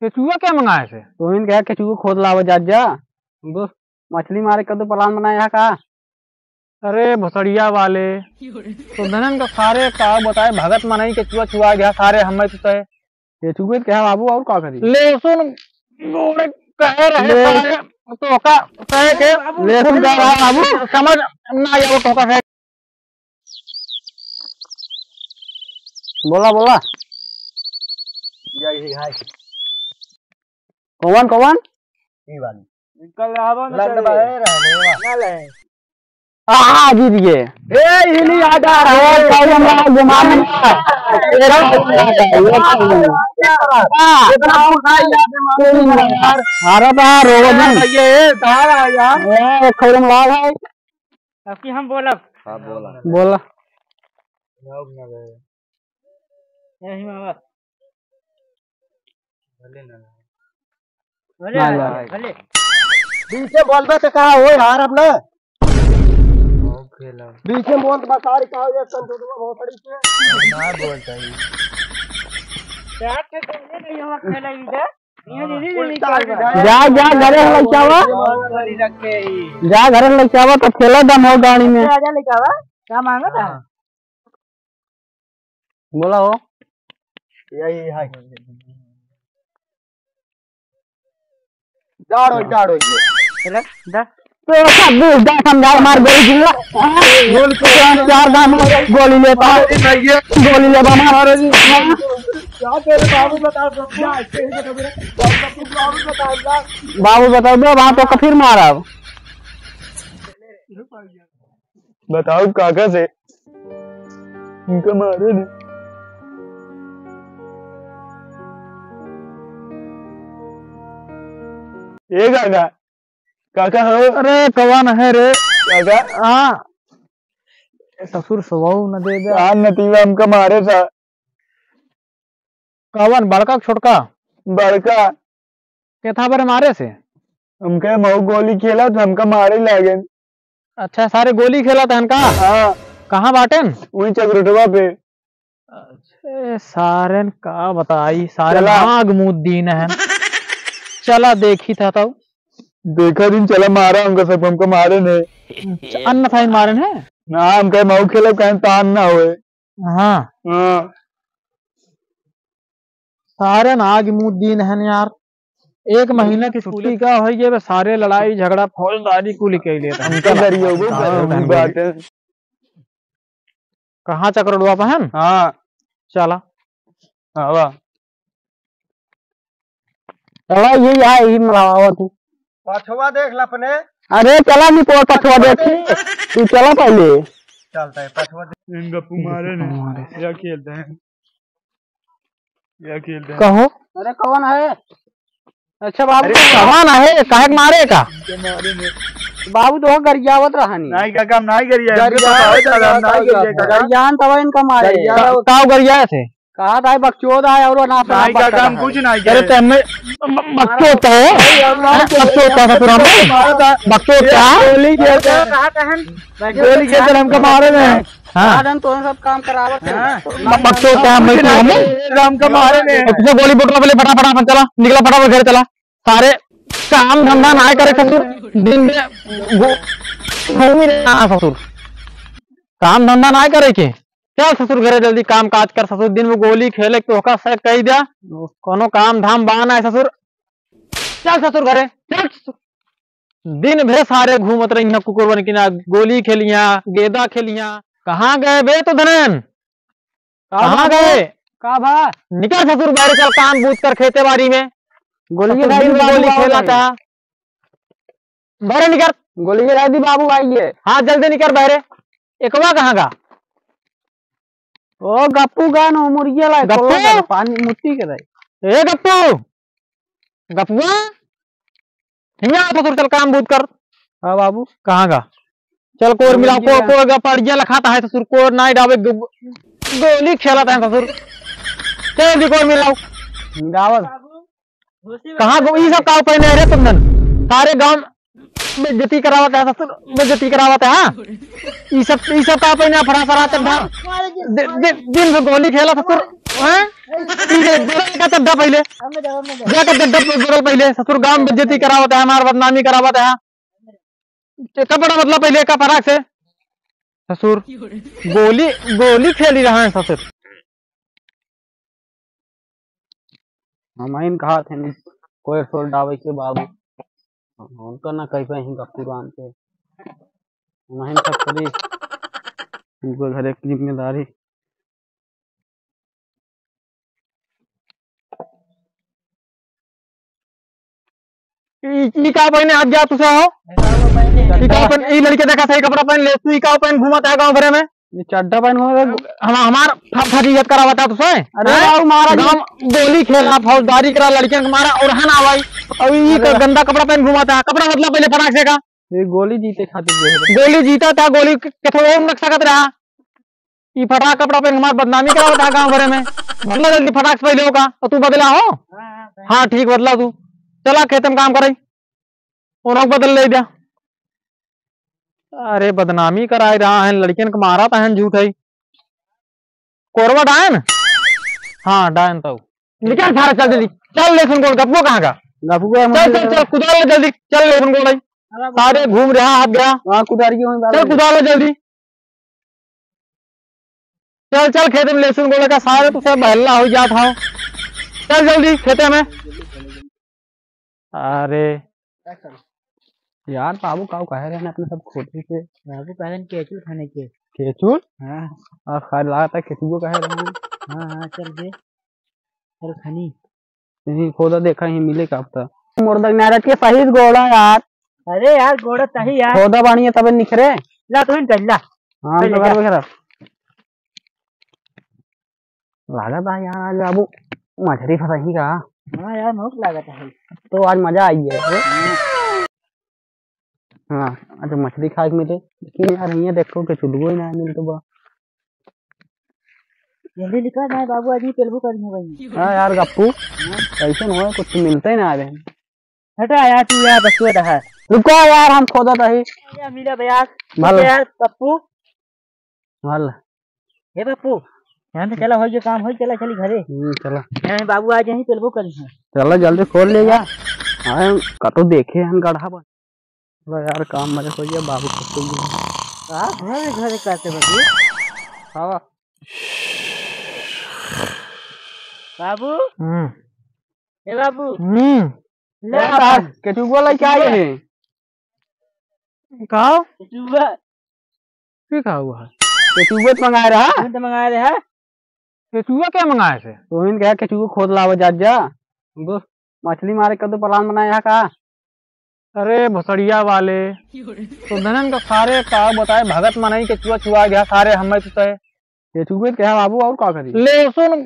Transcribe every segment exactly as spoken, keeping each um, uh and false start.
केचुआ के मंगाए से? तोहिन कहा केचुआ खोद लावे जात जा। बस। मछली मारे का तो plan बनाया है का? अरे भोसड़िया वाले, तो धनन का सारे का बताए, भगत मनई केचुआ चुआ गया सारे, हमें तो तय। केचुआ के कहा बाबू, और का करी? लहसुन गोड़े कहे रहे ले। सारे, तो का कहे के लहसुन का रहा बाबू? समझ ना आया वो तो का है। बोला, बोला। यही है। कौन, कौन? ई वाली। निकल रहा बा ना लंड चले। बाहर है, ना ले। आ, जीत गए। ए, इन्हीं याद आ रहा है। ए, कौन हम लोग घुमा रहे हैं? तेरा अरे बा, रोज हम ये, ये, तारा यार। ए, खौरम लाल है। अब की हम बोलब? हाँ, बोला। बोला। यही मामा। भले ना। भले ना, ना, ना। भले। बीचे बोलबे तो कहा होय हार अपना। बहुत खेला। बीचे बोल तो बस सारी कहा ये संतोषवा बहुत बड़ी से। ना बोलता ही। क्या थे तुमने नहीं हम खेला इधर? जा, जा, घरे लइकावा। जा, घरे लइकावा, तो खेला दम हो गाड़ी में। आजा लइकावा, का मांगत है? हाँ। बोला हो। यही है। डाड़ो, डाड़ो ये। चले, जा। तो ऐसा बूढ़ दा समझा मार गोली जिंदा। गोली तो चार, चार दाम गोली लेता है। गोली लेबा मार। क्या तेरे बाबू बता दो, क्या तेरे बाबू बता दो। बाबू बता दो, वहाँ तो कफिर मारा। बताओ काका से, इनका मारे ने। ए काका, काका हो? अरे कवन है रे? काका? हाँ। ससुर सोवाऊ न दे दे। कान नतीबा हमका मारे था। कवन, बड़का के छोटका? बड़का। केथा बरे मारे से? हमके मऊ गोली खेला तो हमका मारे लागेन। अच्छा, सारे गोली खेला तहन का? हाँ। कहाँ बाटेन? वही चकरोटवा पे। अच्छे, सारेन का बताई, सारे चला। नाग मुँह दीन है। चला देखी था तब। देखा दिन चला मारा हमका सब, हमका मारे ने। अच्छा, अन्नथा इन मारे ने? ना, हमका मऊ खेला कहीं तान ना होए। हाँ। हाँ। सारे नाग मुँह दीन हन यार। एक महीना की छुट्टी का होई गए, बस सारे लड़ाई झगड़ा फौजदारी कुल कई लेत हन। हमका डरियो वो हाँ, बात है। कहाँ चकरोटवा पे हन? हाँ। चला। हाँ, वाह। चला, ये यहाँ, यही मलावा तू। पछवा देख ल अपने। अरे, चला, नहीं तो पछवा देख। तू चला पहले। चलता है, पछवा देख। इन गप्पू मारे ने। मारे। या खेलते हैं। या खेलते हैं। कहो। अरे, कौन है? अच्छा, बाबू, अरे, कौन है? काहे के मारे का? इनके मारे ने। बाबू, तो गरियावत रहनी। नहीं, काका, हम नहीं गरिया। गरिया, गरिया, गरिया, गरिया। गरियान तब इनका मारे। गरिया। का, का गरिया से? कहा था, बकचोद आए और ना सुना नाई का बकचोद काम है। कुछ नाई अरे करे। ते हमें ब-, ब-, बकचोद का है? अरे यार, मार बकचोद का था पूरा में? मारा था। बकचोद का? गोली खेल के। कहा था हम? गोली खेल के हमका मारे में। हाँ। कहा था हम तो सब काम करावत थे। हाँ। ब-, बकचोद का हम कुछ नहीं नाई हमें? करे, हमका मारे में। तो गोली बोतल ले फटाफट अपन चला, निकला फटाफट घर चला। सारे काम धंधा नाई करे ससुर, दिन में घू-, घूमी रहा ससुर। काम धंधा नाई करे के। चल ससुर घरे जल्दी काम काज कर ससुर, दिन में गोली खेले के तोहका से कही द्या, कोनो काम धाम बा ना ससुर। चल ससुर घरे, चल ससुर। दिन भर सारे घूमत रही हैं कुकुर बन के ना, गोली खेलिया, गेंदा खेलिया। कहाँ गए बे तो धनन? का कहाँ बा? गए? का बा? निकल ससुर बाहर चल, काम बूझ कर खेते बाड़ी में। गोली ससुर खेला दिन दी में बाबू गोली आ खेला गए। था। बाहर निकल। गोली खेला दी बाबू आई है। हाँ, जल्दी निकल बाहर। एकवा कहाँ गा? ओ गप्पू गा न मुर्गिया ला, गप्पू? खोला गा, पानी मुट्ठी के दे। ए गप्पू, गप्पुआ, हियाँ आ ससुर, चल काम बूझ कर। हाँ बाबू। कहाँ गा? चल कोर मिलाओ, कोर, कोर का पड़िया लखाता है ससुर, कोर नाई डावे, गो-, गोली खेलत है ससुर। चल जल्दी कोर मिलाओ। डावल। कहाँ गो-, ई सब काव पहने रे तुमनन? सारे गाँव बेइज्जती करावत है ससुर, बेइज्जती करावत है, हाँ? ई सब, ई सब का पहिने फराक फराक चड्ढा? दि-, दि-, दिन भर गोली खेला ससुर, हैं? ई दे, बदल का चड्ढा पहिले। जाके चड्ढा बदल पहिले। ससुर गाँव में बेइज्जती करावत है, हमार बदनामी करावत है। ते कपड़ा बदला पहिले का फराक से। ससुर, गोली, गोली खेली रहा है ससुर। हमहिन कहा थे कोई छोड़ डावे के बाबू, उनका ना कह पाए गप्पू राम के, हमहिन सब करी उनको घरे की जिम्मेदारी। ई, ई का पहिने हाथ गया तुसे हो? ई का पहिने, ई लड़के देखा सही कपड़ा पहिन ले, तू ई का पहिन घूमत है गाँव भरे में? ये चड्ढा पहिन घूमत है। हम, हमार फ-, फजीहत करा बता तुसे? अरे हैं? बाबू, महाराज। गाँव गोली खेला, फौजदारी करा, लड़कियन के मारा और हन आवाई। और ई अरे का गंदा कपड़ा पहिन घूमत है, कपड़ा बदला पहिले फटाक से का। ये गोली जीते खातिर दे दे। गोली जीता था, गोली के, के थोड़ा और रख सकत रहा। ई फटाक कपड़ा पहिन हमार बदनामी करावत है गाँव भरे में। बदला जल्दी फटाक से पहिले होका, और तू बदला हो? हाँ, ठीक, बदला तू। चला खेत में काम करे, उनको बदल ले जा। अरे बदनामी कराए रहा है, लड़कियन के मारा था झूठ है। कोरवा डायन? हाँ, डायन तो। निकल सारा, चल जल्दी। चल लेसुन गोड़, गपुआ कहाँ का? गपुआ चल, चल, चल, कुदाल ले जल्दी। चल लेसुन गोड़। सारे घूम रहा, हाथ गया। हाँ, कुदारी की वहीं डाल चल, दे। कुदाल ले जल्दी। चल, चल, खेते में लेसुन गोड़ का, सारे तो सब बहला हो जात हो। चल जल्दी खेते में। अरे यार, बाबू काऊ कहे रहे अपने सब खोटी के। बाबू कहे रहे केचुल खाने के। केचुल? हाँ। और खैर लागत है केचुओ कहे रहे। हाँ, हाँ, चल दे। चल खनी। यही खोदा देखा, यही मिले का अब तक। मुर्दक नारद के सही गोड़ा यार। अरे यार, गोड़ा सही यार। खोदा बानी है तबे निखरे। ला, तू ही कर ला। हाँ, हम ले तो जा। कर बेखरा। लागत है यार, आज बाबू मछरी फंसाई का। हाँ यार, बहुत लागत है। तो आज मजा आई है। हाँ, आज मछरी खाए के मिले। लेकिन यार, हियाँ देखो, केचुलुओ ही ना मिलत बा। जल्दी निकल जाए बाबू, आज ही पेलबो करी है भाई। हाँ यार गप्पू, कैसे न हो, कुछ मिलते ही ना आ रहे। हटा यार, तू यार बस रहा। रुको यार, हम खोदत हई। या मिला बयास। भल। यार पप्पू। भल। हे पप्पू, यहाँ से चला, होई जो काम होई, चला चली घरे। हम्म, चला। यहाँ बाबू आ जाही, पेलबो करी है। चला जल्दी खोल ले जा। हाँ, कतो देखे हम गढ़ा बन। चला यार, काम मजे हो गया, बाबू को खोल दिया। का घरे घरे करते बाबू? हाँ। बाबू। हम्म। ए बाबू। हम्म। ले ए आ। यार, केचुआ लेके आए हैं। का? केचुआ। ठीक है हुआ है। केचुआ तो मंगाए रहा। कौन तो मंगाए रहा? केचुआ क्या मंगाए थे? तो इनके यहाँ केचुआ खोद लावे जात जा। उनको मछली मारे का तो प्लान बनाया है का? अरे भोसड़िया वाले, तो धनन का सारे का बताए, भगत मनई केचुआ चुआ गया सारे, हमें तो तय। केचुआ के कहा बाबू, और का करी? लेसुन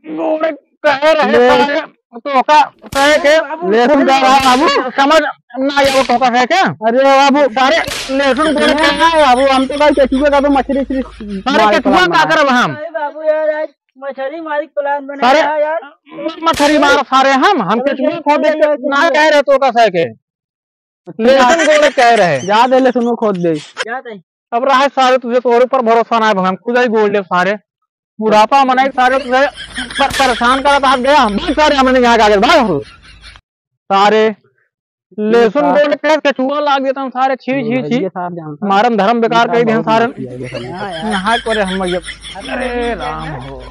गोड़े कहे रहे ले- सारे, तो का कहे के? लेसुन का रहा बाबू? समझ ना आया वो तो का कहे के? अरे बाबू, सारे लेसुन गोड़े कहे बाबू, हम तो भाई केचुआ का तो मछली, मछली सारे मार केचुआ प्लान का बना। करब हम? अरे बाबू यार, आज मछली मारी प्लान बना सारे रहा यार। मछली मार सारे हम, हम केचुआ खोद दे, ना कहे रहे तो का कहे के? लेकिन गोड़ कह रहे। जा दे, लेकिन वो खोद दे। जा दे। अब रहा सारे तुझे, तोरे ऊपर भरोसा ना है, हम खुद ही गोड़ ले सारे। बुढ़ापा मनाई सारे तुझे पर-, परेशान करत हाथ गया। हम भी सारे हमने यहाँ के आगे भाग हो। सारे लेसुन गोड़ कह के छुआ लाग देता हम सारे, छी, छी, छी। ये साहब जानता है। मारम धर्म बेकार ये कर दे हम साहब सारे। बहुत किया ये सब। यहाँ करे हम ये। अरे राम हो।